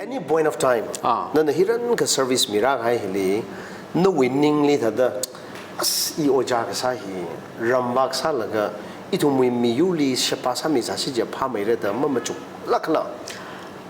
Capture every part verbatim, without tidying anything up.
Any point of time, Ah. nana hi rākha service mirākahai hili, nawui ningli thāda, as, i ojā kasā hi, ramvak sālaga, ithumwui miyurli sheba sāmi sāsi jiakha phāmeira da mamachuklāk khala?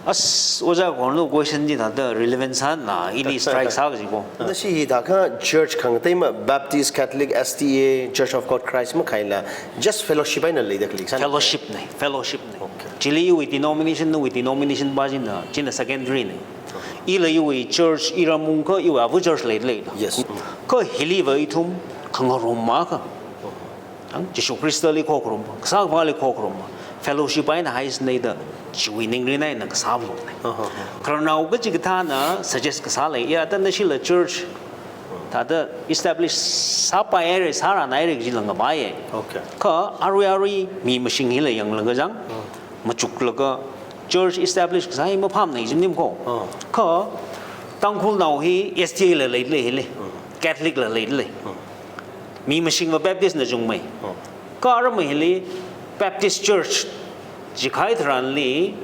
As, ojā Kahorna question chi thāda relevant sāna, ili strike sā kaji ko. Nashi hithākha church khangateima Baptist, Catholic, S D A, Church of God Christ makhaila, just fellowship eina leida khaleisāna. Fellowship nei, fellowship nei. Okay. Chili iwui denomination, nawui denomination pa china, china secondary nei. Ila iwui church, iram ungkha iwui āva church leilei. Yes. Kha hiliva ithum khangarum makha. Ang Jishu Khristali khokharum, Kasā Akhali khokharum, fellowship eina haisānei da, chiwui ningrin eina kasā phung nei. Uh-huh. Khararnao kachikathāna suggest kasā lei, ya, thāda nashila church thāda establish sāpaihaira, sārānhaira kaji langkhavai. Okay. Kha arui arui mi mashing hila yanglaga chang, machuklaga church establish kasā hi maphāmana jinim ko. Oh. Kha Tangkhulnao hi S D A la leilei hili, Catholic la leilei. Mi mashingva Baptist na chungmei. Kha aramai hili Baptist Church jikhai tharanli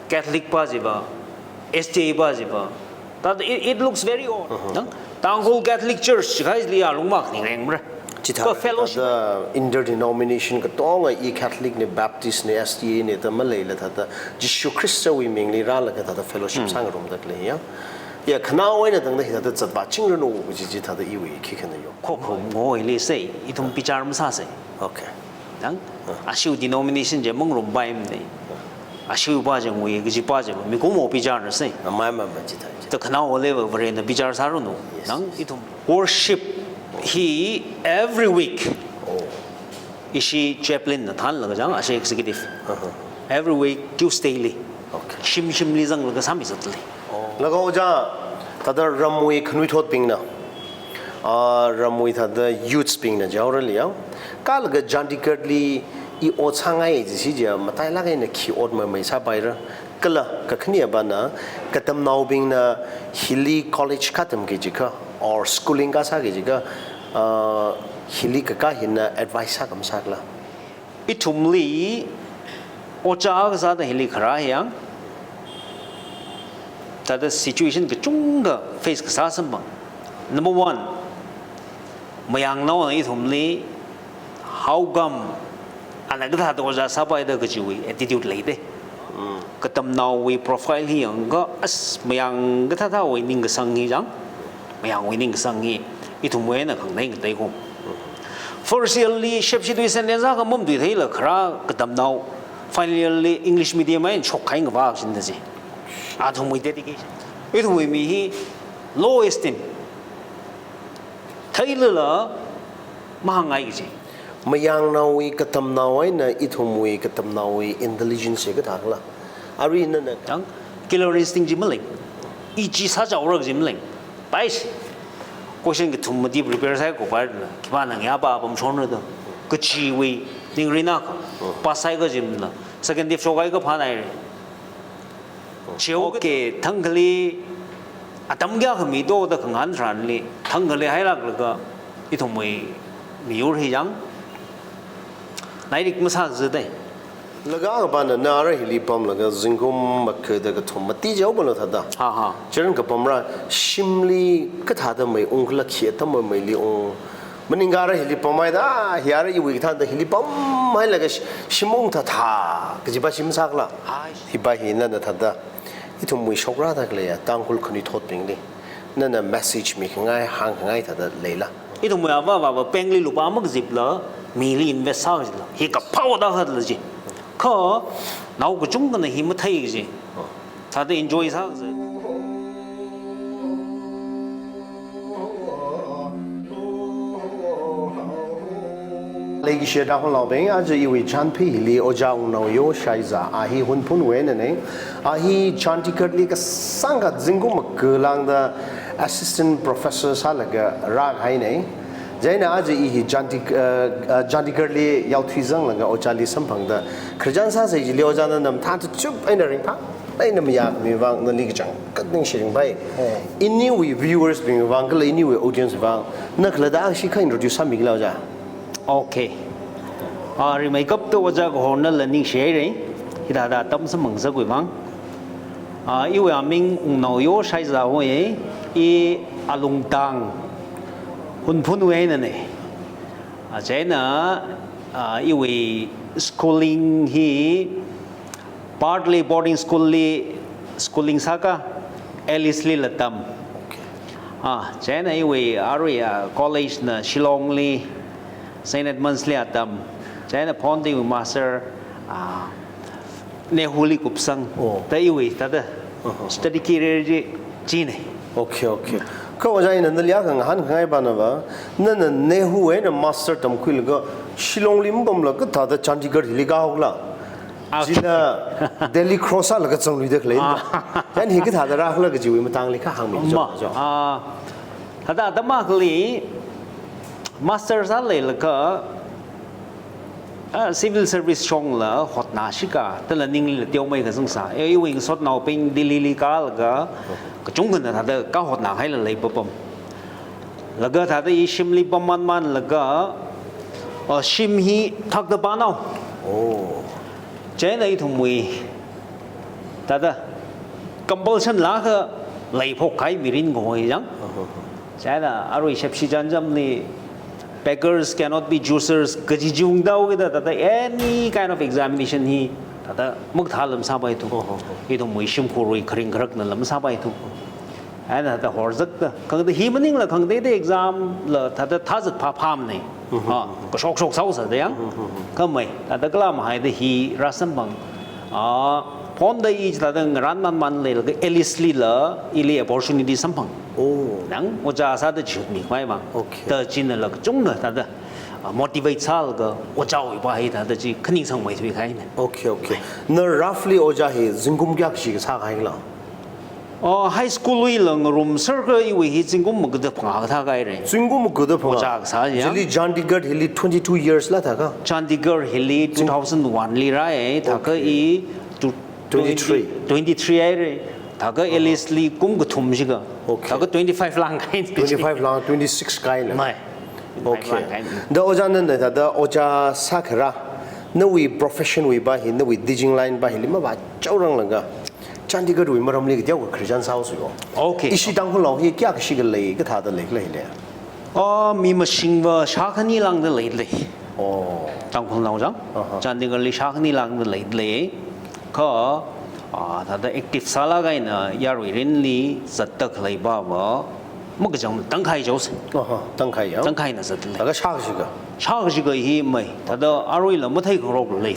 Catholic pa chiva, S D A pa chiva, that it, it looks very odd. Nang Tangkhul Catholic Church jikhaili alung mak ning reng mra. Chithā, Ka fellowship, thāda interdenomination katonga, i Catholic nei, Baptist nei, S D A nei da maleila thāda Jishu Khristawui mingli rālaga thāda fellowship sāngarumda khalei ya. Ya, khanaowa eina tangda hithāda zatvā chingranu kaji chi thāda iwui khikhana yo. Khokharum ngoili sei, ithum bichar masāsei. Okay. Nang ashiwui denomination chi mangarum pai manei. Ashiwui pa chi ngui, kaji pa chi mikumo bichar na sei. Amai mama chithā. Thāda khanaowa leiva Varena bichar sāranu. Yes. Nang ithum worship hi every week. Oh. Ishi chaplain na thānlaga chang, ashi executive. Uh-huh. Every week Tuesday li. Okay. Shim shimli zanglaga sāmi zatlei. Laga ojā, thāda ramwui khanuithotbingna, ah, ramwui thāda youths bingna jaorali ya, kalaga Chandigarh li i ot sāngai jisi jiakha matailāk eina khi ot maimai sāpaira, kala kakhane pana, katamnaobingna hili college katam kaji kha, or schooling kasā kaji kha, ah, hili kakā hina advice sākam sākhala? Ithumli ojā kasā thāda hili kharā yang, thāda situation kachungkha face kasā samphang. Number one, mayangnaona ithumli, how come ana kathāda ojā sāpaida kajiwui attitude leidei. Katamnaowui profile hi yangakha, as, mayang kathāthāwui ningkasang hi chang, mayangwui ningkasang hi ithumwui eina khanganei ngatei ko. First year li shepshi tui sentence akha mamatui theila kharā katamnao, final year li English medium eina shokkahai ngavā shinda chi. Athumwui dedication. Ithumwui mi hi low esteem. Theilala mahāngai kaji. Mayangnaowui katamnao eina ithumwui katamnaowui intelligence kathākhala? Arui nana, ang killer instinct chi maleng. I chi sāchaora kaji maleng. Pais. Question kathum mati prepare sāhaiko paila, khipāna ngayā pāpamshonra da. Kachiwui ningrin akha. Pass sāhai kaji mala, second div shokhai kaphā naire. Cheo, okay, thangkhali atam kayākha mito da khangahān tharanli, thangkhali hailāklaga ithumwui miyur hi yang lairik masāzadei. Laga akha pana na ara hili pamlaga zingkum makada kathum mati jaopamla thāda. Ha, ha. Chieina kapamra shimli kathāda maiungkhala, khi atam maimeili ung. Maningakha ara hili pamhaida, hi ara iwui kathāda hili pamhailaga shi-, shim ungthatha kaji pa shim sākhala? Ai. Hi pa hi nana thāda ithumwui shokrāda khaleiya Tangkhul khanuithotbingli nana message mikhangai, hāngkhangai thāda leila? Ithumwui āva avāva bankli lupā makazipla, mili invest sākajila, hi kaphāda khatla chi. Kha nao kachungkhana hi mathei kaji. Thāda enjoy sākaja. Leikashiya Tangkhulnaobing, aja iwui chānphi hili ojā Wungnao Yo Shaiza, a hi Hunphunwui einanei, a hi Chandigarhli kasāngkha zingkum maka lāngda assistant professor sālaga rākahainei. Chieina aja i hi Chandik-, uh, uh, Chandigarhli yaothui zanglaga ojāli samphangda khararchan sāsei jili ojā nana mathāda chup eina ringphā eina mayākhami vang nali kachangkhat ningshi ringphai. Oh. Iniwui viewers bing vang kala iniwui audience vang na khalatta shikha introduce sāmikhala ojā. Okay. Ah, rimeikapta ojā Kahornala ningshihairei. Hithāda atam samphang zakhui vang. Ah, iwui aming Wungnao Yoshaiza hoi, i Alungtang Hunphunwui einana. Ah, chieina, ah, iwui schooling hi partly boarding school li schooling sāka, Alice lila tam. Ah, chieina iwui arui, ah, college na Shillong li, Saint Edmunds li atam. Chieina phonda iwui master, ah, NEHU li kupsang. Oh. Da iwui thāda, uh-huh, study career chi china. Okay, okay. Kha ojā ina nali akha ngahānkhangai pānava, nana NEHU eina master tamkhuilaga Shillong li mapamlaga kathāda Chandigarh hili kāhaokhala? Ah. China Delhi cross sālaga zangluida khalei. Ah. Yan hi kathāda rākhala kajiwui matangli kha hāngmi. Ma, jo, jo. Ah, thāda atam akhali master sāleilaga, ah, civil service shongla hotnāshika, thāla ninglila teomeikha zangsā. Eh, iwui ngasotnaobing Delhi li kālaga, kachungkhana thāda kahotnāhaila leipapam. Laga thāda i shimli pammanmanlaga, ah, shim hi thakda pānao. Oh. Chieina ithumwui thāda compulsion lākha leiphok kahai mirin kahoi chang. Uh-huh. Chieina arui shepshi chānjamli beggars cannot be choosers kaji chungda haokida thāda any kind of examination hi thāda makathā lam sāpaithu. Oh, oh, oh. Ithumwui shimkhurwui kharing kharakna lam sāpaithu. Chieina thāda horzakta, khangatei hi maningla khangateitei exam la thāda thāzat phāphāmana. Mhm. Ah, kashokshok sāhaosa da yang. Mhm, mhm. Khamei, thāda kala mahaida hi rāsamphang. Ah, phonda i thāda ngarānmanman leilaga Alice lila ili opportunity samphang. Oh. Nang ojā sāda chihutmikhavai vang. Okay. Da chinala kachungkha thāda, ah, motivate sālaga ojāwui pā hi thāda chi khaning sangmeithui kahaina. Okay, okay. Na roughly ojā hi zingkum kayākha shi kasā kahaila? Oh, high school wuila ngarumserkha iwui hi zingkum magada phangā kathā kahaira. Zingkum magada phangā. Ojā kasā ya. Chili Chandigarh hili twenty-two years la thāka? Chandigarh hili zing- two thousand one li rāya, thāka, okay, i tu-, twenty-three. Twenty, twenty-three haira. Thāka, uh-huh, Alice li kum kathum shika. Okay. Thāka twenty-five lāngkahaina. Twenty-five lāng, twenty-six kahaina. Mai. Okay. Twenty-five lāngkahaina. Da ojā nana thāda ojā sākharā, nawui profession wui pā hi, nawui teaching line pā hili mavāchaoranglakha Chandigarh wui maramli kateokha khararchan sāhaosa yo. Okay. Ishi Tangkhulnao hi kayākha shikha lei, kathāda leikhala hili? Oh, mi mashingva shākhani lāngda leilei. Oh. Tangkhulnao chang. Aha. Chandigarh li shākhani lāngda leilei. Kha, ah, thāda active sālaga ina yarui mirinli zatda khalei pāva makachang tangkhai chaosa. Aha, tangkhai ya. Tangkhaina zatlei. Thāka shākashikha? Shākashikha hi mai, thāda aruila matheikhangarok lei.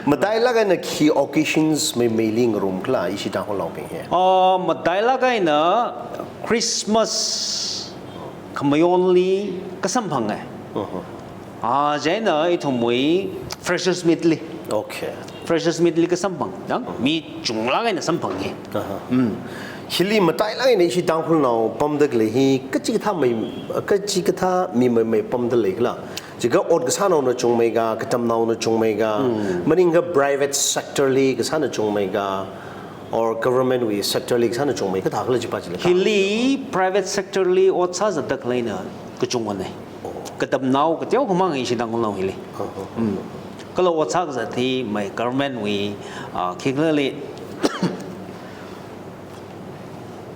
Matailaga ina khi occasions meimeili ngarumkhala ishi Tangkhulnaobing hi? Ah, matailaga ina Christmas khamayonli kasamphanga. Uh-huh. Ah, chieina ithumwui freshers meet li. Okay. Freshers meet li kasamphang, dang? Uh-huh. Mi chunglaga ina samphanga. Uh-huh. Mm. Hili matailaga ina ishi Tangkhulnao pamda khalei hi kachikathā mei, kachikathā mi meimei pamda leikhala? Jiakha ot kasānaona chungmeika, katamnaona chungmeika, mm, maningakha private sector li kasāna chungmeika, or government wui sector li kasāna chungmei, kathākhala chi pā chila? Hili private sector li ot sāzatda khaleina kachungana. Oh. Katamnao kateokhamang ishi Tangkhulnao hili. Uh-huh. Mm. Kala ot sākazat hi mai government wui, ah, khikhalali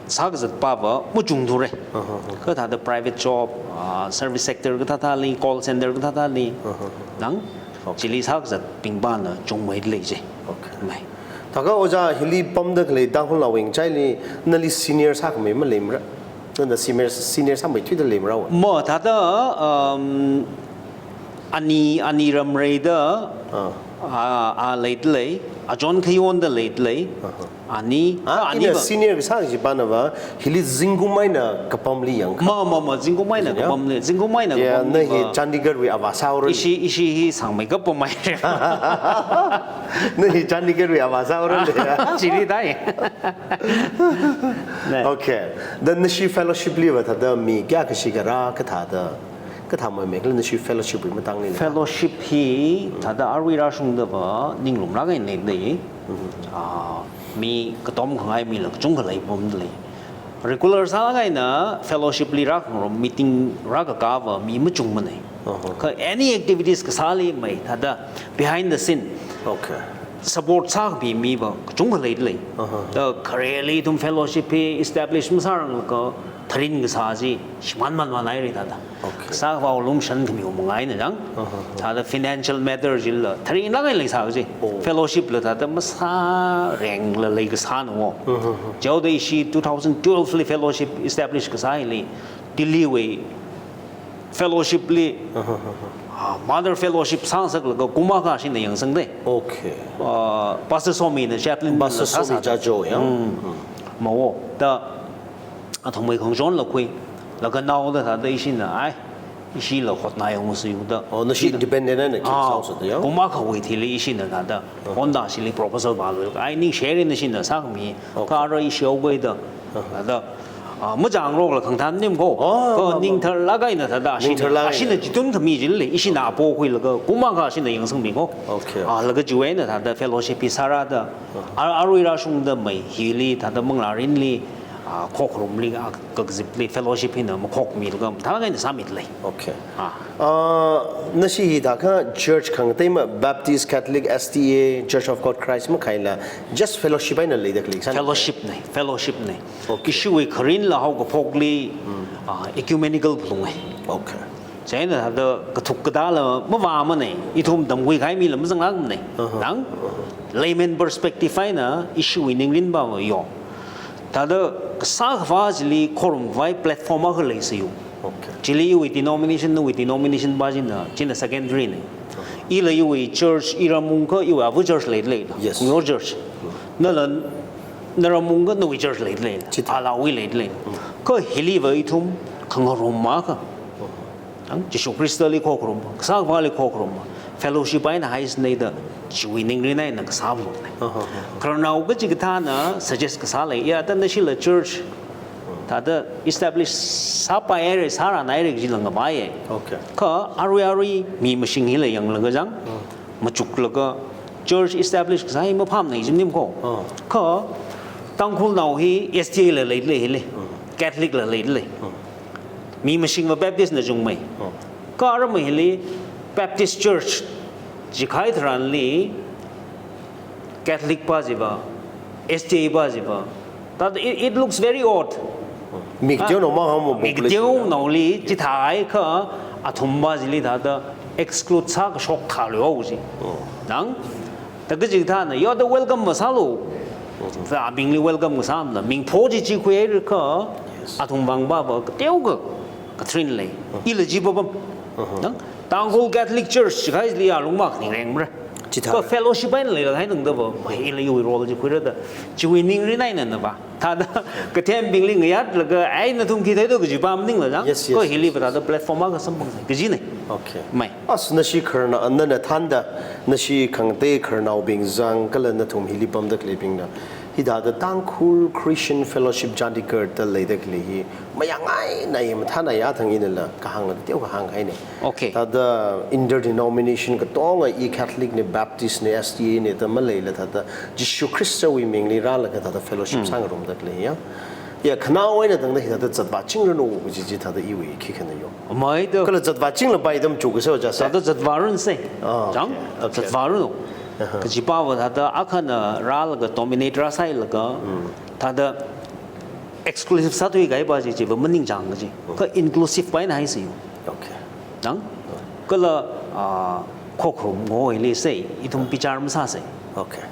sākazat pāva machungthura. Uh-huh. Kathāda private job, ah, service sector kathāthāli, call center kathāthāli. Uh-huh. Dang, okay, chili sākazatbing pāna chungmeida lei chi. Okay. Mai. Thāka ojā hili pamda khalei Tangkhulnaobing chili nali senior sākhamei maleimara? Nana senior, senior sāmeithuida leimara? Ma, thāda, um, ani, ani ramreida, ah, ah, ah, leida lei, achon khayonda leida lei, uh-huh, ani, ah, ah, ani ina va. Senior kasā kaji pānava, hili zingkum eina kapamli yangkha? Ma, ma, ma, zingkum eina, zing ya? Kapamli, zingkum eina, ya, kapamli na hi va. Chandigarh wui avā sāhaora. Ishi, ishi hi sangmeikap pamhaira. Na hi Chandigarh wui avā sāhaora ya. Chili dai. Nai. Okay. Then nashi fellowship liva thāda mi kayākha shikha rā, kathāda, kathā meimeikhala nashi fellowship wui matangli? Fellowship hi thāda arui rāshungdava ninglumlaga ina leida lei. Mhm. Ah, mi katom khangai mila kachungkha leipamda lei. Regular sālaga ina fellowship li rākhangarum, meeting rākakāva mi machungmana. Uh-huh. Kha any activities kasāli mai thāda behind the scene. Okay. support sākhami miva kachungkha leida lei. Aha. Da khareli ithum fellowship hi establish masāranglaga tharin kasā chi shimānmānmānhaira thāda. Okay. Kasāva lungshan khami mangaina jang. Aha. Thāda financial matter chila tharinlāk eina leisā kaji. Oh. Fellowship la thāda masārengla leikasāna wo. Aha. Chaoda ishi two thousand twelve li fellowship establish kasā hili Delhi wui fellowship li, ah, mother fellowship sāngasaklaga kum akha ishina yangsangda. Okay. Ah, Pastor Somina chaplain Pastor la sāsā Somi da. Jajo, ya? Mm. Mm. Mawo, da athumwui khangachon la khuilaga naoda thāda ishina, ai, ishila hotnā yangsa yu da. Oh, nashi independent na ki Ah, sāsā da, ya? Kum akhawui thili ishina thāda, ah, Honda shili proposal vāluilaga, ai, ningshi haira nashina sākhami, okay, kha ara ishi haoga da. Ah. Thāda, ah, machāngarokla khangatha maning ko. Oh, ko ma, ma. Ningtharlāk eina thāda, ashina, ningtharlāk eina. Ashina chitun khami chili, ishina apong khuilaga, kum akha ashina yangsangmi ko. Okay. Ah, laga chiwui eina thāda fellowship hi sārāda, ah, ar-, arui rāshungda mei hili, thāda manglā mirinli, ah, khokharumli, ah, kakazipli, fellowship hina makhokmilaga, thāda eina sāmida lei. Okay. Ah. Ah, nashi hithākha church khangateima Baptist, Catholic, S D A, Church of God Christ makhaila, just fellowship eina leida khalei sāna? Fellowship na, fellowship na. Okay. Ishiwui kharinla haokaphokli, hmm, ah, ecumenical phalunga. Okay. Chieina thāda kathuk katāla mavāmana, ithum tamkhui kahai mila mazanglākmana. Uh-huh. Nang layman perspective eina ishiwui ningrin pava yo. Thāda kasā khavā chili khorumkhavai platform akha leisā yu. Okay. Chili iwui denomination, nawui denomination pa china, china secondary na. Uh-huh. Ila iwui church, iram ungakha iwui ava church leida lei. Yes. Your church. Mm. Nala, naram ungakha nawui church leida lei. Chithā. Alāwui leida lei. Mm. Kha hiliva ithum khangarum akha. Uh-huh. Ang Jishu Khristali khokharum, kasā khavāli khokharum, fellowship eina haisāna da, chiwui ningrin eina kasā phalunga. Uh-huh. Khararnao kachikathāna suggest kasā lei, ya, thāda nashila church thāda establish sāpai haira, sārān haira kajila ngavaiya. Okay. Kha arui arui mi mashing hila yanglaga jang, hmm, machuklaga church establish kasā hi maphāmana ji maning ko. Hmm. Kha Tangkhulnao hi S D A la leida lei hili. Hmm. Catholic la leida lei. Hmm. Mi mashingva Baptist na chungmei. Hmm. Kha aramei hili Baptist Church jikhai tharanli Catholic pa chiva, S D A pa chiva. Thāda it, it looks very odd. Mi kateonao mahāngma mi kateonaoli chithāhaiakha athumva chili thāda exclude sākashok thālu haowa ji. Oh. Nang, thāda kachikathāna, yo thāda welcome masālu. Mm-hmm. Thāda abingli welcome kasāmana, mingpho chi chikhuihaira kha, yes, athumwui vang pava kateokha katharin lei. Mm-hmm. Ila chi pava. Mm-hmm. Nang, Tangkhul Catholic Church kahaili alung makhaning rengmara. Chithā. Kha fellowship eina leilakha hai nangda va, mei ila iwui role chi khuira da. Chiwui ningrin eina na va. Thāda kathembingli ngayatlaga, ai nathum khi theido kaji pa maningla jang. Yes, yes, kha hili yes, va thāda platform akha samphang sai. Kajina. Okay. Mei. As nashi khararna, nana thānda, nashi khangatei khararnaobing zang, kala nathum hili pamda khaleibingna. Hithāda Tangkhul Christian Fellowship Chandigarh da leida khalei hi, mayāngai na i mathānai athang inala kahāngla teokha hāngkahaina. Okay. Thāda interdenomination katonga i Catholic na, Baptist na, S D A na da maleila thāda Jishu Khristawui mingli rālaga thāda fellowship, hmm, sāngarumda khalei ya. Ya, khanao eina tangda hithāda zatvā chingranu kaji chi thāda iwui khikhana yo. Mei da. Kala zatvā chinglapai da machukasā oja sā. Thāda zatvāranu sai. Ah, okay. Jang? Okay. Zatvāranu. Uh-huh. Kaji pava thāda akhana rālaga dominate rāsāhailaga, hmm, thāda exclusive sāthuikahai pa chi chiva maningchang kaji. Hmm. Kha inclusive pa eina haisā yu. Okay. Nang? Kala, ah, khokharum ngahili sai, ithum bichar masāsai. Okay.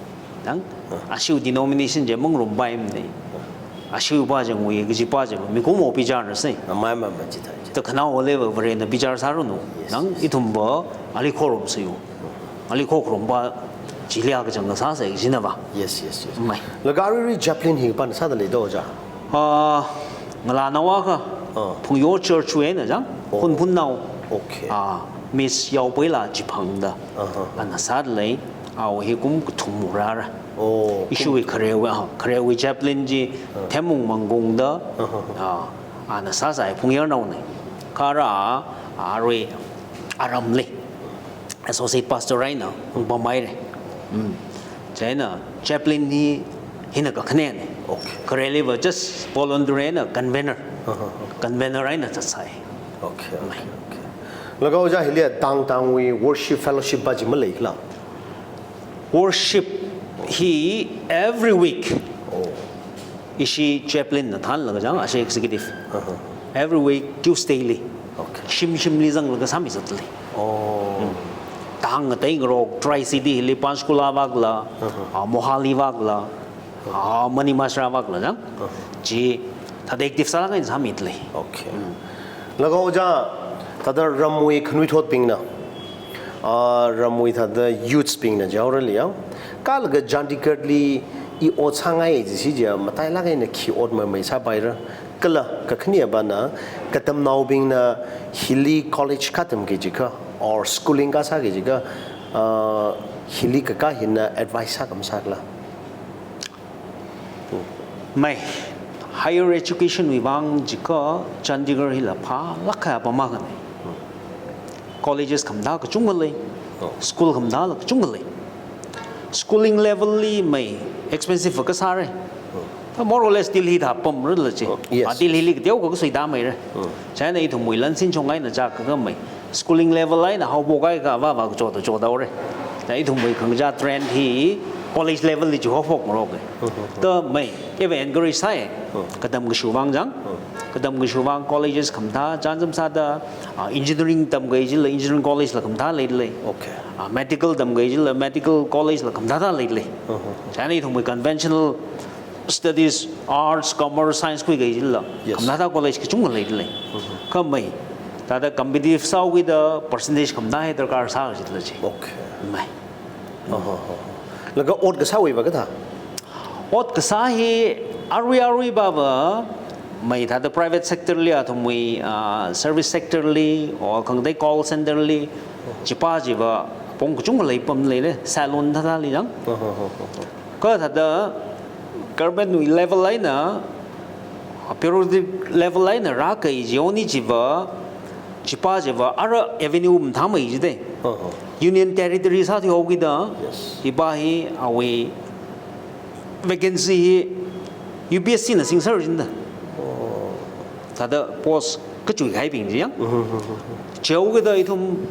Nang? Ah. Ashiwui denomination chi mangarumpaimana. Ah. Ashiwui pa chi ngui, kaji pa chi mikumo bichar na sai. Ah, mei, mei, mei, chithā, chithā. Thāda khanao leiva Varena bichar sāranu. Yes, nang, yes, ithumva ali khorumsā yu. Ali khokharum pa chili akachang kasāsai kajina va. Yes, yes, yes. Mei. Laga aruirui chaplain hi kapā na sāda leido oja? Ah, ngalānao akha, ah, Phungyo Church wui eina jang, oh, Hunphunnao. Okay. Ah, Miss Yaopuila Chiphang da. Aha. Ana sāda lei, awui hi kum kathum rāra. Oh, kum ishiwui kharewui, ah, kharewui chaplain chi, ah, Themmung Mangkung da, aha, ah, ana sāsai Phungyarnaona. Kha ara, arui aramli associate pastor eina ungpamhaira. Mm. Chieina chaplain hi hina kakhanena. Okay. Khareliva just volunteer eina convener. Uh-huh. Convener eina zatsai. Okay, okay, mei, okay. Laga oja hili tang tangwui worship fellowship pa chi maleikhala? Worship Hi every week. Oh. Ishi chaplain na thānlaga chang, ashi executive. Uh-huh. Every week Tuesday li. Okay. Shim shimli zanglaga sāmizatle. Oh. Tang ngatei ngarok, Tri-City hili Panchkula vākla, Uh-huh. ah, Mohali vākla, ah, Manimajra vākla chang. Uh-huh. Chi thāda active sālaga ina sāmitle. Okay. Laga ojā, thāda ramwui khanuithotbingna, ah, ramwui thāda youths bingna jaora liya. Kalaga Chandigarh li i ot sāngai jisi ja, matailāk eina khi ot mamai sāpaira. Kala, kakhane apana, katamnaobingna hili college katamki jiakha, or schooling kasāki jiakha, ah, hili kakā hina advice sākam sākhala? Mai, higher education wui vang jiakha Chandigarh hila phālāk kahai apam akhana. Colleges khamathā kachungkha lei, Oh. school khamathāla kachungkha lei. Schooling level li mai expensive kasāra. Thā more or less Delhi thā pamrala chi. Oh, yes. Ah, Delhi li kateokha kasuida maira. Mm. Chieina ithumwui lansin chong eina chākakha mai schooling level eina haophok kahai kavā vā kachoda chodaora. Chieina ithumwui khangachā trend hi college level li chi haophok ngarok e. Thā mai, eva encourage sāi. Mm. Katam kashu vang chang. Katam kashu vang colleges khamathā, chānjam sāda, ah, engineering tamkahai chila engineering college la khamathā leilei. Okay. Ah, medical tamkahai chila medical college la khamathāthā leilei. Chieina ithumwui conventional studies, arts, commerce, science khuikahai chila. Yes. Khamathāthā college kachungkha leilei. Kha mai, thāda competitive sāhaokida percentage khamathā hi darkar sā jitla chi. Okay. Mai. Laga ot kasāwui va kathā? Ot kasā hi arui arui va va, mai thāda private sector li athumwui, ah, service sector li, or khangatei call center li, chipa chiva, pong kachungkha lei pamlei le, salon thāthāli chang. Kha thāda government wui level eina, bureaucratic level eina rākahai chi only chiva, chipa chiva, ara avenue mathāmei jide. Union territory sāthuihaokida, Yes. chipa hi awui vacancy hi U P S C na singser jinda. Thāda post kachuikahaibing chi yang. Chihaokida ithum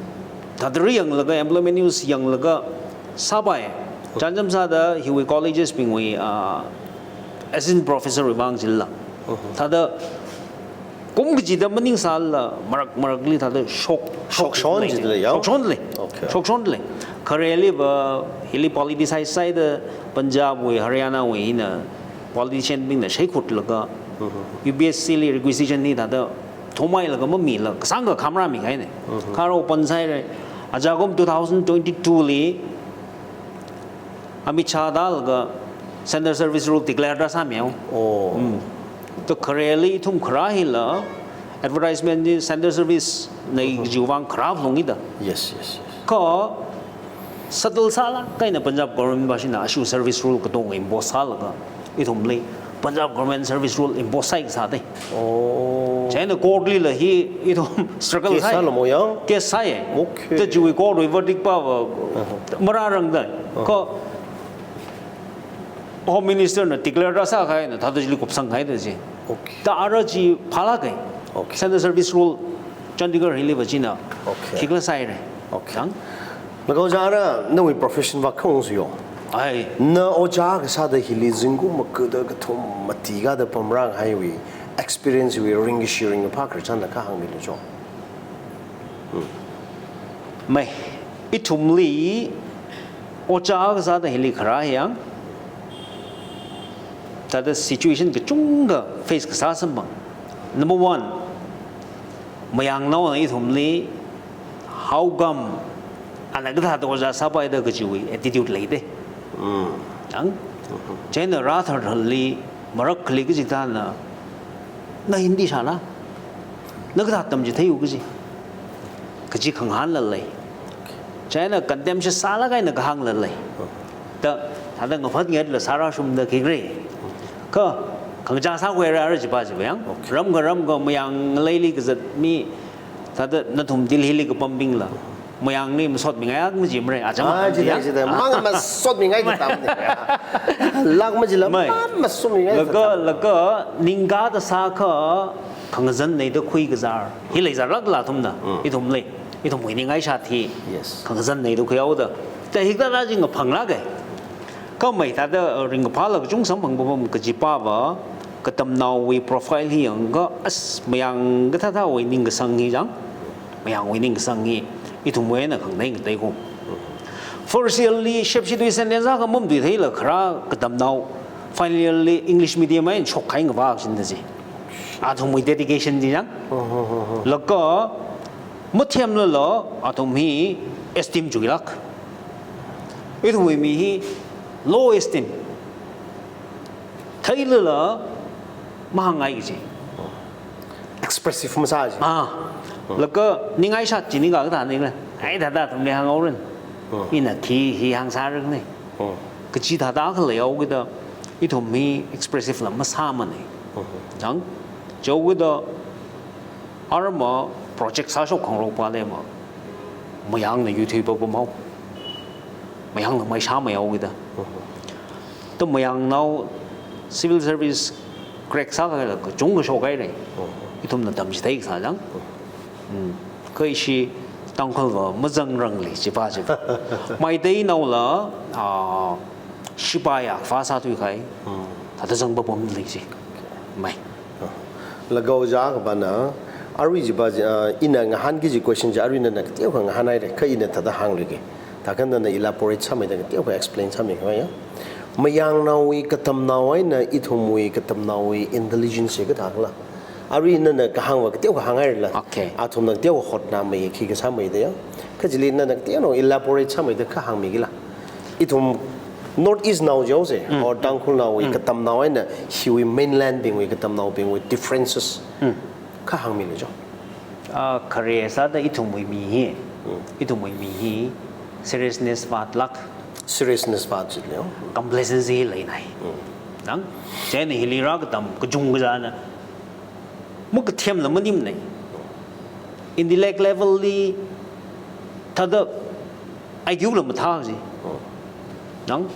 thāda ri yanglaga, employment news yanglaga, sāpai. Chānjam sāda hiwui colleges bingwui, ah, assistant professor wui vang chila. Thāda kum kachida maningsāla, marak marakli thāda shok, Shokshon lei. Jila yang? Shokshon lei. Okay. Shokshon lei. Khareli va, hili politicize sāhaida, Punjab wui, Haryana wui hina, politician bingna shaikhutlaga, U P S C li requisition hi thāda thomailaga mamila, kasāngkha khamrāmi kahaina. Kha ara open sāhaira. Ajakum two thousand twenty-two li, Amit Shah thālaga Central Service Rule declare da sāmihao. Oh. Thā khareli ithum kharā hila, advertisement li Central Service na jiwui vang kharā phungida. Yes, yes, yes. Kha settle sālāk eina Punjab government va shina ashu service rule katonga impose sālaga, ithumli Punjab government service rule impose sāi kasā de. Oh. Chieina court lila hi ithum struggle Case sāi. Sālamo yang? Case sāi. Okay. Thā chiwui court wui verdict va va, marārangda. Kha Home Minister na declare rāsā kahaina, thāda chili kupsang kahaida chi. Okay. Thā ara chi phālāk kahai. Okay. Central Service Rule Chandigarh hili va china. Okay. Khikhala sāhaira. Okay. Chang? Laga ojā ara, nawui profession va khaung suyo. Ai. Na ojā kasāda hili zingkum makada kathum mati kada pamrāhaiwui experience wui ringkashi ringkaphā khararchan da kahāngmilu cho. Mai, ithumli ojā kasāda hili kharā yang, thāda situation kachungkha face kasā samphang. Number one, mayangnaona ithumli haokam, ana kathāda ojā sāpaida kajiwui attitude leide. Chang? Chieina rāthartharli, marak khali kachithāna, na Hindi shāla, na kathā tamchitheiya kaji, kaji khangahānla lei. Chieina contemptuous sālāk eina kahāngla lei. Thā, thāda ngaphat ngatla sārāshungda khikhala. Kha, khangachā sākhuira ara chipa chiva yang. Ramkha ramkha mayang ngaleili kazat mi, thāda nathum Delhi li kapambingla, mayangli masotmingai akha majimara, achang. Ah, jida, jida. Mang masotmingai katamne. Lāk majila, mang masotmingai katam. Laga, laga, ningkada sākha, khangazan neida khui kazar. Hi leizarlākla athumna, ithumli, ithumwui ningai shat hi. Yes. Khangazan neida khuihaoda. Thā hikathā chi ngaphanglāka. Kha mai thāda, uh, ringkaphāla kachungkha samphang papam kajipava, katamnaowui profile hi yangakha, as mayang kathāthāwui ningkasang hi chang, mayangwui ningkasang hi, ithumwui eina khangatei ngateiko. First year li shepshi tui sentence akha mamatuitheila kharā katamnao, final year li English medium eina shokkahai ngavā shinda chi. Athumwui dedication chi chang. Laga, mathemlala, athum hi esteem chuilāk. Ithumwui mi hi low esteem. Theilala mahāngngai kaji. Expressive masā chi. Ah. Laga ningai shat chi nika kathāni la. Ai thāda athumli hānghaoran. Ina khi hi hāngsārakni. Kachi thāda khalei haokida ithum hi expressive la masāmana. Chang. Chaokida arma project sāshok khangarokpā leima. Mayangna yuithui papam hao. Mayangna maisā mayao kida. Ta mayangnao civil service crack sākahai la kachungkha shokhaira. Ithumna tamchithei kasā chang. Mm. Kha ishi Tangkhulva mazangrangli chipa chipa. Meiteinaola, ah, shipai akha sāthuikahai. Thāda zang papam lei chi. Mai. Laga ojā akhava na, arui chipa chi, ah, ina ngahānki kaji question chi arui nana kateokha ngahānhaira, kha ina thāda hāngluiki. Thākha nana elaborate sāmeida kateokha explain sāmikhavai ya. Mayangnaowui katamnao eina ithumwui katamnaowui intelligence chi kathākhala. Arui nana kahāngva kateokha hānghairala. Okay. Athumna kateokha hotnamei, khi kasāmeida ya. Kha chili nana kateonao elaborate sāmeida kha hāngmikila. Ithum North East nao jihaosa, or Tangkhulnaowui katamnao eina hiwui mainland bingwui katamnaobingwui differences. Kha hāngmilu jo. Ah, khare sāda ithumwui mi hi. Ithumwui mi hi seriousness vātlāk. Seriousness vāt chileo. Complacency leinai. Chang, chieina hili rākatam kachungkhana makathemla maningmanei. Intellect level li thāda I Q la mathā kaji. Chang,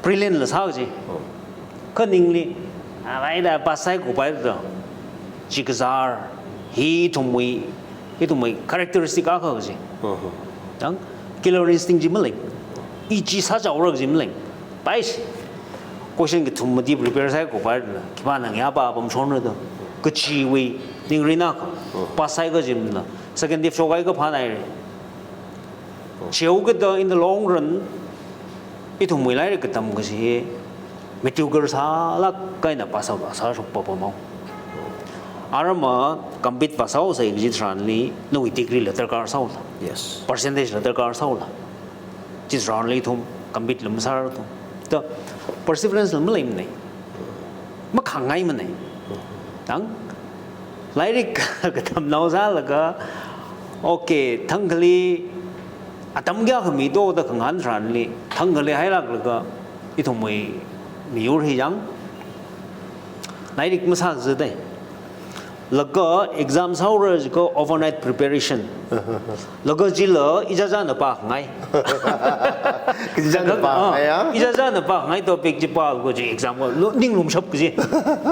brilliant la sā kaji. Kha ningli, ah, vaida pass sākhuipai da. Chi kazār, hi ithumwui, ithumwui characteristic akha kaji. Chang, killer instinct chi malei. I chi sāchaora kaji malei. Paishi. Question kathum mati prepare sākhuipai da. Khipāna ngayā pāpamshonra da. Kachiwui ningrin akha. Pass sākahai kajimna. Second div shokhai kaphānaira. Chihaokida in the long run, ithumwui lairik katam kaji hi mediocre sālāk eina pass out sāshok papam hao. Arma compete vāsāhaosa kaji tharanli, nawui degree la darkar sāhaola. Yes. Percentage la darkar sāhaola. Chitharanli ithum compete la masāra ithum. Ta perseverance la maleimanei. Makhangaimanei. Chang, lairik katamnao sālaga, okay, thangkhali atam kayākha mito da khangahān tharanli, thangkhali hailāklaga, ithumwui miyur hi chang, lairik masāzadei. Laga exam sāhaora jiakha overnight preparation. Laga chila ichichāna pāngai. Ichichāna pāngai ya? Ah, ichichāna pāngai topic chi pālaga chi exam ko lo ning lumshap kaji.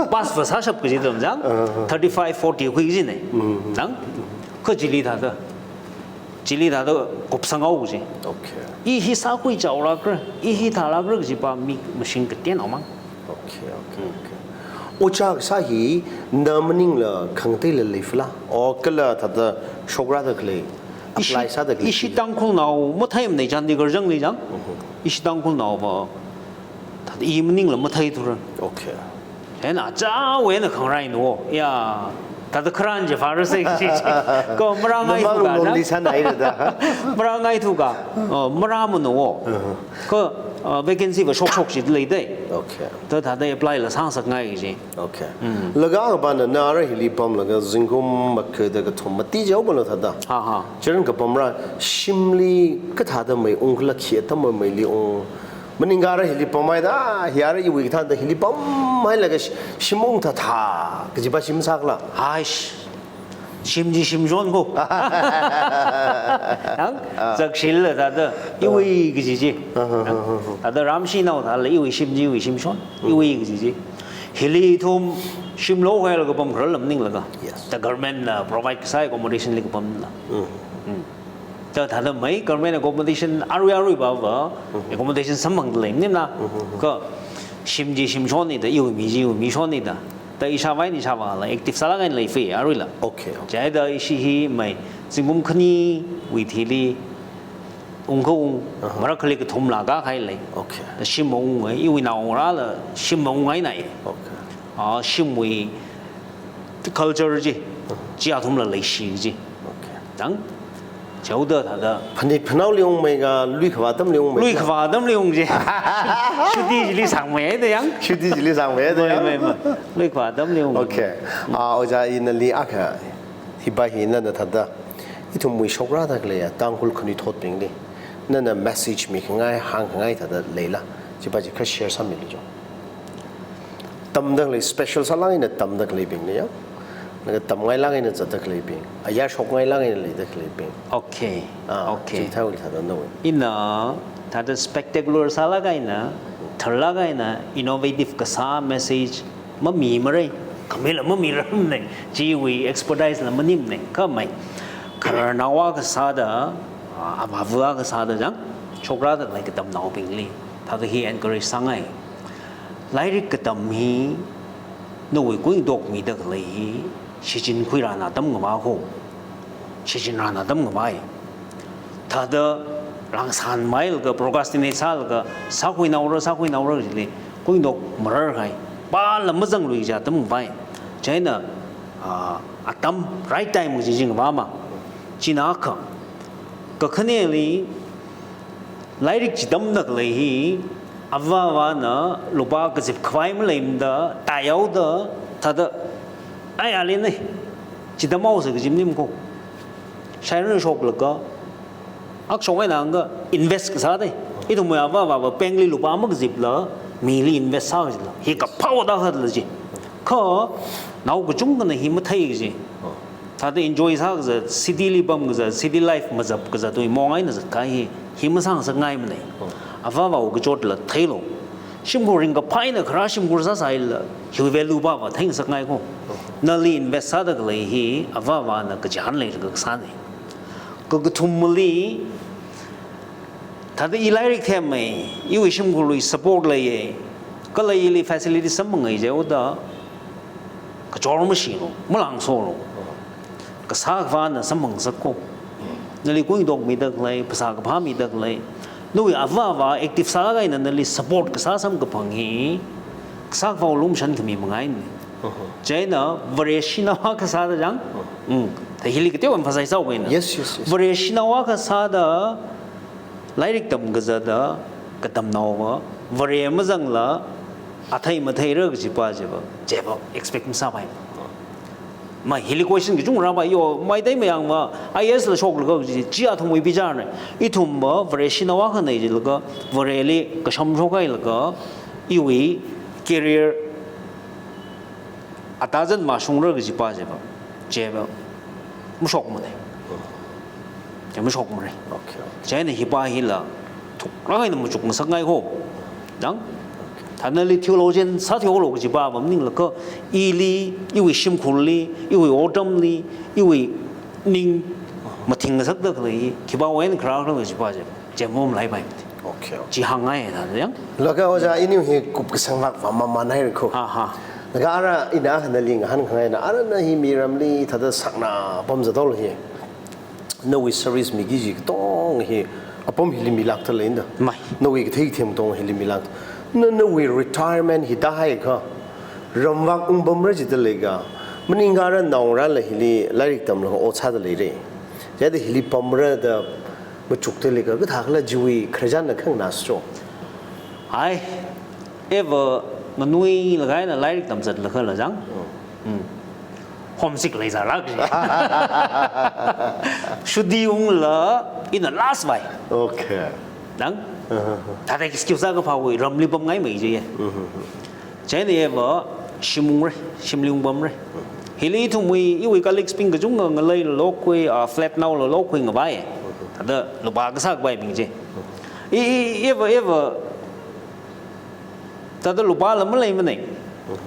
Pass va sāshap kaji tam chang. Thirty-five, forty khui kajinei. Chang. Kha chili thāda. Chili thāda kupsang haokaji. Okay. I hi sākhui chaolākra, i hi thālākra kajipa mi mashing kateonao mang. Okay, okay, okay. Ojā kasā hi na maningla khangateila leifala? O kala thāda shokrada khalei, ishi, apply sāda khalei ishi Tangkhulnao matheimanei Chandigarh zangli chang. Ishi Tangkhulnaova thāda i maningla matheithura. Okay. Hina, chāwui eina khangarai no. Ya, thāda kharan chi farasei chi chi. Ko marāngaithu ka, namang lonely sānaira da. Marāngaithu ka. Oh, marāmano. Ko, uh, vacancy va shokshok chi leidei. Okay. Ta thāda apply la sāngasakngai chi. Okay. Laga akhava na ara hili pamlaga zingkum makhada kathum mati jihaoba lo thāda. Ha, ha. Chieina kapamra shimli kathāda mei ungkhala, khi atam meili ung. Maningakha ara hili pamhaida, hi ara iwui kathāda hili pamhailaga shi-, shim ungthathā kajipa shim sākhala? Haish. Shim chi shimshon ko. Chang, zakshil la thāda, iwui kaji chi. Thāda ramshinao thāla, iwui shim chi, iwui shimshon, iwui kaji chi. Hili ithum shimlo hailaga pamkharar la maninglaga. Yes. The government na provide kasā accommodation li kapamla. Mm. Thāda thāda mai government accommodation arui arui va va accommodation samphangda lei nim na. Kha shim chi shim shonida, iwui mi chi iwui mi shonida. Thāda ishāvā eina ishāvā la active sālāk eina lei fei aruila. Okay, okay. Chithāda ishi hi mai zingkum khaniwui thili ungkha ung, marak khali kathumla kākahai lei. Okay. Thāda shim maung, iwui naongarāla shim maungngainai. Okay. Ah, shimwui culture chi, chi athumla leishi chi. Okay. Dang, chithāda thāda. Phanit phanaoli ungmei ka, lui khavā atamli ungmei? Lui khavā atamli ung chi. Chutti chili sangmei da yang. Chutti chili sangmei da yang. Mai, mai, mai. Lui khavā atamli ung. Okay. Ah, ojā, ina nali akha, hipa hi nana thāda ithumwui shokrāda khalei ya, Tangkhul khanuithotbingli nana message mikhangai, hāngkhangai thāda leila, chipa chi kha share sāmilu jo. Tamda khalei, special sālāk eina tamda khaleibingli ya. Laga tamngailāk eina zatda khaleibing, ayar shokngailāk eina leida khaleibing. Okay. Ah, okay. Chithāwui thāda nawui. Ina thāda spectacular sālāk eina, tharlāk eina, innovative kasā message mamimarei, khamila mamiramnei, chiwui expertise la maningmnei, kha mai khararnao akha sāda, ah, avāva akha sāda chang, shokrāda khalei katamnaobingli thāda hi encourage sāngai. Lairik katam hi, nawui kuingatok mida khalei hi, shichin khuirāna atam ngavā kho. Shichinrāna atam ngavāi. Thāda rāngsan mailaga, procrastinate sālaga, sākhuinaora, sākhuinaora chili, kuingatok mararkahai. Pāla mazanglui kaji atam ngavāi. Chieina, ah, atam, right time kaji chi ngavāma. China akha. Kakhaneli, lairik chi tamda khalei hi, avāvana lupā kazip khavai maleimada, tāyaoda, thāda, ai, ali nei, chi tamhaosa kaji maning kho. Shairan shoklaga, akshong eina hāngakha invest kasā dei. Ithumwui avāvava bankli lupā makazipla, mili invest sā kajila. Hi kaphā da khatla chi. Kha, nao kachungkhana hi mathei kaji. Thāda enjoy sākaza, city li pamkaza, city life mazapkaza, tui mong eina zatkahai hi, hi masāngasakngaimanei. Avāvawui kachotla theilu. Shimkhur ringkaphā eina kharā shimkhur sāsālala, hiwui value pava theingasakngai kho. Nali invest sāda khalei hi, avāvana kachihān leilaga kasānei. Kakathumali, thāda i lairik themmei, iwui shimkhurli support leiye, kala ili facility samphangai jihaoda, kachor mashilu, malāngsolu. Kasā khavāna samphangsakko. Nali kuingatok mida khalei, phasā kaphā mida khalei. Nawui avāva active sālāk eina nali support kasā samkaphang hi, kasā khavāwui lumashan khami mangainei. Chieina Vareshinao akha sāda chang. Mm. Thāda hili kateokha emphasize sāukaina. Yes, yes, yes. Vareshinao akha sāda, lairik tamkazata katamnaova, Vare mazangla, athei matheira kajipa chiva, chiva expect masāpai. Mai hili question kachungkha rāpai, yo, maitei mayangva, I A S la shoklaga kaji, chi athumwui bicharnei. Ithumva Vareshinao akhanei jilaga, Vareli kasham shokhailaga, iwui career atazan mashungra kajipa chiva, chiva mashokmanei. Chi mashokmarei. Okay. Chieina hipa hila thuklāk eina machukngasakngai kho. Dang? Thāda nali theologian sāthuihaolu kajipa va maningla kha, ili, iwui shimkhurli, iwui otramli, iwui ning mathingngasakda khalei, khipāwui eina kharā khala kajipa chiva, chi mom laipai. Okay, okay. Chi hāngngai thāda yang. Laga ojā, ini hi kupkasang vak va mamānhaira kho. Ha, ha. Laga ara ina nali ngahānkhangaina, ara na hi miramli thāda sakna pamzathaolu hi. Nawui service miki kaji katonga hi, apam hili milākta leida. Mai. Nawui kathei kathei katonga hili milākta. Na, nawui retirement hi tāhaiakha, ramvak ungpamra jida leika, maningakha ara naongarāla hili lairik tamlaga ot sāda leira. Chithāda hili pamra da machukta leika, kathākhala chiwui khararchanna khanganā sācho. Ai, eva nganuilaga eina lairik tamzatlakhala chang. Mm. Mm. Homesick leizālāk chi. Chutti ungla ina last vai. Okay. Dang? Uh-huh. Thāda excuse akha phāwui ramli pamngaimei jiye. Mm-hmm. Chieina eva shim ungra, shimli ungpamra. Hili ithumwui, iwui colleagues bing kachungkha ngaleila lokhui, ah, flat naola lokhui ngavai. Thāda lupā kasā kavaibing chi. I, i, eva, eva, thāda lupāla maleimanei.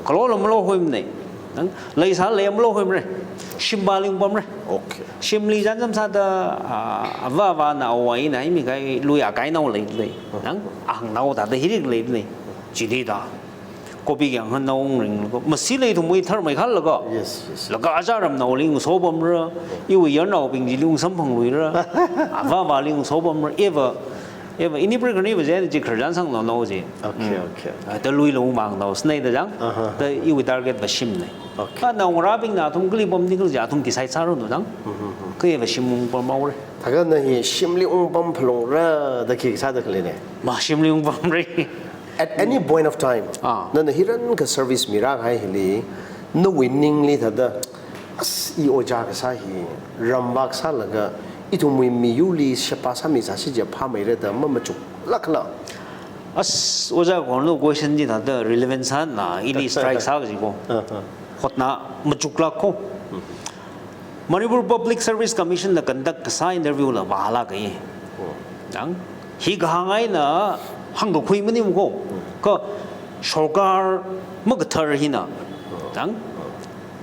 Kharorla malokhuimanei. Nang, leisālala malokhuimara. Shimvāli ungpamra. Okay. Shimli chānjam sāda, ah, avāvāna awui eina haimi kahai lui akainao leilei. Nang, ahangnao thāda hirik leilei. Chili da. Kopi kayāngkhanao ungring laga. Masi lei ithumwui tharmei khalaga. Yes, yes. Laga achāramnaoli ungsopamra. Iwui yarnaobing chili ungsam phangluira. Avāvāli ungsopamra. Eva, eva, ini prekani va je, ji kharjan sangnaonao ji. Okay, okay. Ah, da luila ungmāngnao, snei da jang. Aha. Da iwui target va shimnei. Okay. Kha naongarābingna athum kali pamni khala ji, athum decide sāranu jang. Kha eva shim ungpamhaora. Thākha na hi shimli ungpam phalungra da khi sāda khalei ne. Ma shimli ungpamra. At any point of time, Ah. nana hirankha service mirākahai hili, nawui ningli thāda, as, i ojā kasā hi, ramvak sālaga, ithumwui miyurli sheba sāmi sāsi je phāmeira da mamachuklāk khala. As, ojā khon lo question ji thāda relevant sāna, ili strike sā kaji ko. Ah, ah. Hotna machuklāk ko. Manipur Public Service Commission na conduct kasā interview la vālāk kahai. Nang, hi kahāng eina hāngkakhui maning ko. Kha sorkar makathar hina. Nang,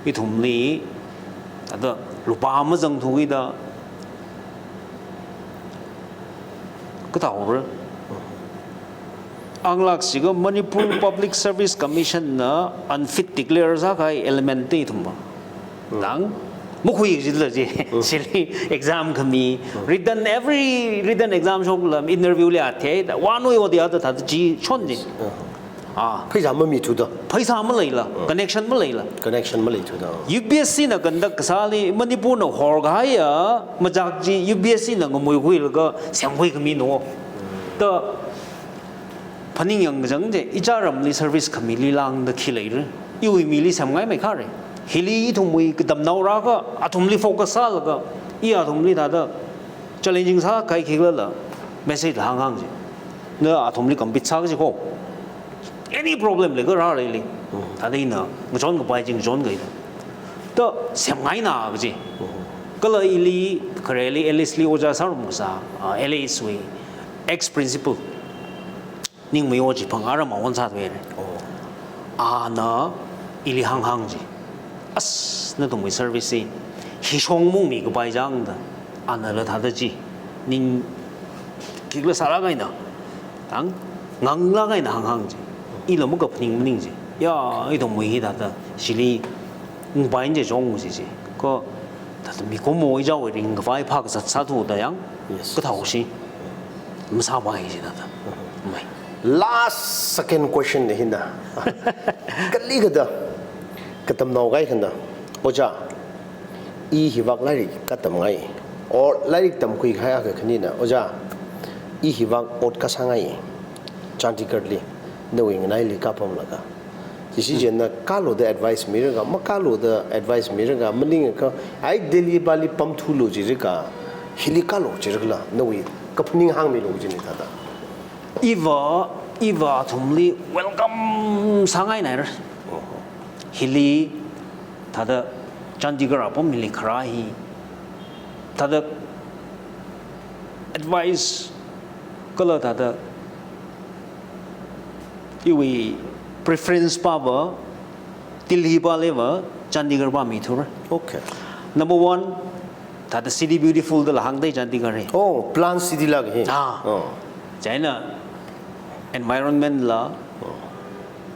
ithumli, thāda lupā mazangthuki da. Kathāhaora. Anglak siga Manipur Public Service Commission na unfit declare sākahai element te ithum va. Nang, makhui jila ji. Chili exam khami. Written, every written exam shokla interview li athei da. One way or the other thāda ji shon ji. Ah. Pheisā mamithuda. Pheisā maleila. Connection maleila. Connection maleithuda. U P S C na conduct kasāli Manipur na horkahaiya machak ji U P S C na ngamuikhuilaga semkhui khami no. Da phaningyang kachang je, ichāramli service khamili lāngda khi leira. Iwui mili semngaimei khare. Hili ithumwui katamnao rākha, athumli focus sālaga, i athumli thāda challenging sākahai khikhala message la hānghāng ji. Na athumli compete sā kaji ko. Any problem leikha rāra ili. Thāda ina ngachon kapai chi ngachon kahaina. Da semngaina kaji. Kala ili khareli Alice li ojā sārum kasā, ah, Alice wui ex principal. Ningmei o chi phang aram awon sāthuire. Ana ili hānghāng ji. As, nathumwui service hi, hi shong mungmi kapai jang da. Anala thāda ji. Ning khikhala sāra kahaina. Ang, nganglāk eina hānghāng ji. Ila makaphaning maning ji. Ya, ithumwui hi thāda. Chili, ngpai je jong ji ji. Ko, thāda mikumo ijaowui ringkaphā phā kasā sāthuda yang. Yes. Kathāhaosi. Masāpai ji thāda. Mai. Last second question ne hina. Kali kada. Katamnao kahai khana. Ojā. I hivak lairik katamngai. Or lairik tamkhui kahai akha khanina. Ojā. I hivak ot kasāngai. Chandigarh li. Nawui nganaili kapamlaga. Chisi chieina kalu da advice miraga, makalu da advice miraga, maningakha, ai Delhi pali pamthulu jirika, hili kalu jirikla, nawui kaphaning hāngmilu jini thāda. Iva, iva athumli welcome sāngainaira. Hili thāda Chandigarh apam hili kharā hi. Thāda advice kala thāda iwui preference pava Delhi pali va Chandigarh pa mithura. Okay. Number one, thāda city beautiful da la hāngdai Chandigarh hi. Oh, plant city lāk hi. Ah. Oh. China environment la,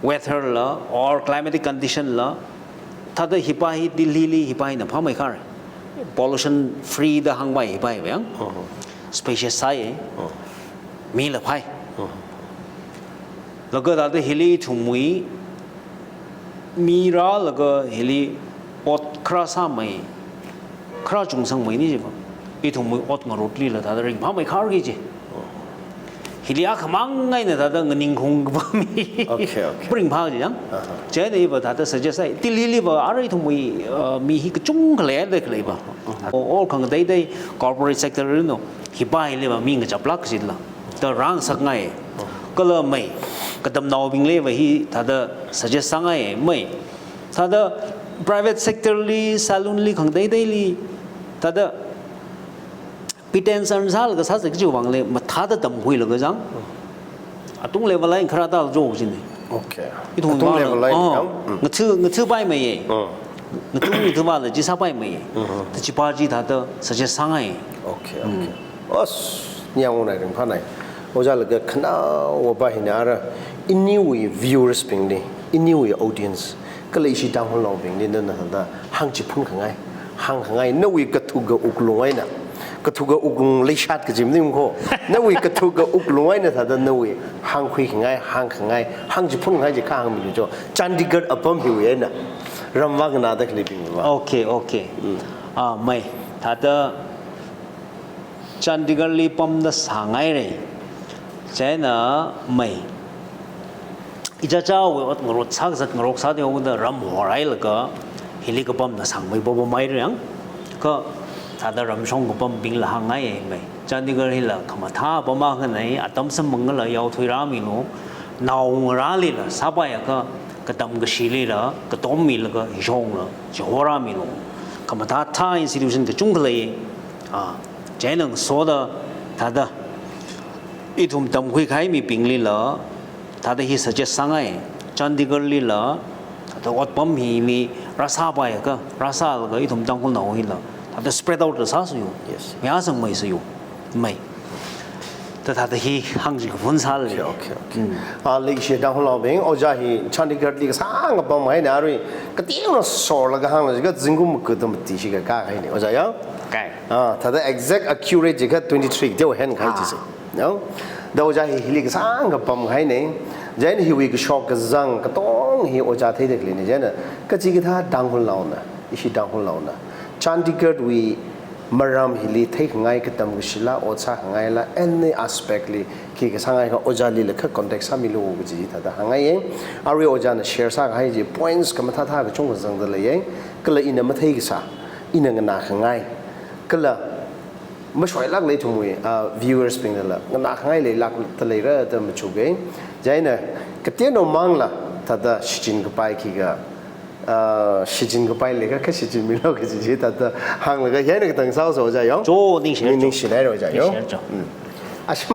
weather la, or climatic condition la, thāda hipa hi Delhi li hipa hina phāmei khare. Pollution free da hāngpai hipa hi yang. Oh. Spacious sāi. Oh. Mila phai. Oh. Laga thāda hili ithumwui, mi rālaga hili ot kharā sāmei, kharā chungsangmei ni jiva. Ithumwui ot ngarutlila thāda ringphāmei khare ji. Hili akhamang eina thāda nganingkhaung kapami. Okay, okay. Ringphā ji yang. Aha. Chieina iva thāda suggest sāi. Delhi li va ara ithumwui, uh, mi hi kachungkha leida khalei va. O, o khangateitei corporate sector li no. Hipa hili va mi ngachaplāk jila. Da rāngasakngai. Kala mai. Katamnaobingli va hi thāda suggest sāngai mai. Thāda private sector li, salon li, khangateiteili. Thāda pretension sālaga sāsa kajiwui vangli, mathāda tamkhuilaga jang. Atung level line kharā tāla jo jini. Okay. Ithum atung level la, oh, yang? Mm. Ngathu, ngathupaimeiya. Mm. Ngathu, ngathupaila chi sāpaimeiya. Mm-hmm. Tachipa chi thāda suggest sāngai. Okay, okay. As, nyang unai ringphānai. Ojā laga khanaowa pa hina ara, iniwui viewers bingli, iniwui audience, kala ishi Tangkhulnaobingli nana thāda hāngchiphunkhangai, hāngkhangai, nawui kathuka wuklung eina, kathuka wuklung leishat kaji maningkho, nawui kathuka wuklung eina thāda nawui hāngkhuikhangai, hāngkhangai, hāngchiphunkhangai chi kha hāngmilu cho, Chandigarh apam hiwui eina, ramvā nganāda khaleibingva. Okay, okay. Mm. Ah, mei, thāda Chandigarhli pamda sāngaira. Chieina mei, ichichāwui ot ngarok sā, zat ngarok sāda yangda ram horhailaga, hili kapamna sāngmei popo mairang. Kha thāda ramshong kapambingla hāngngai mei. Chandigarh hila khamathā apam akhana, atam samphangla yaothuirāmilu, naongarālila sāpaiakha, katam kashilila, katom milaga, hishongla chihorāmilu. Khamathā thā institution kachungkha lei. Ah, chieina ngasoda thāda ithum tamkhuikahai mibinglila, thāda hi suggest sāngai. Chandigarhlila, thāda otpam hili rāsāpaiakha, rāsālaga ithum Tangkhulnao hila, thāda spread out la sāsayu. Yes. Mayāsangmeisayu. Mei. Thāda, thāda hi hāngchiphun sālei. Okay, okay, okay. Mm. Ah, leishi Tangkhulnaobing, ojā hi Chandigarhli kasāng apam haina arui, kateonao sorlaga hāngla jiakha zingkum maga da mati shikha kahaina, ojā ya? Kai. Ah, thāda exact accurate jiakha twenty-three, teo hen kahai chi se. Ah. No? Da ojā hi hili kasāng apam haina, chieina hiwui kashok kazang katong hi ojā theida khaleina, chieina kachikathā Tangkhulnaona, ishi Tangkhulnaona, Chandigarhwui maram hili theikhangai, katam kashila, ot sākhangaila, any aspect li khi kasāngaiakha ojālila kha contact sāmilu kaji thāda hāngngaiya. Arui ojāna share sākahai chi points khamathāthā kachungkha zangda leiya. Kala ina matheikasā, ina nganākhangai, kala mashoilākla ithumwui, ah, viewers bingnala nganākhangai leilākda leira da machuka. Chieina kateonao mangla thāda shichinkapai khikha, ah, shichinkapai leiakha kha shichinmilu kaji chi thāda hānglaga hieina katang sāhaosa ojā ya? Cho, ningshi, ning, cho. Ningshi haira ojā ya? Ningshi cho. Mm. Ashi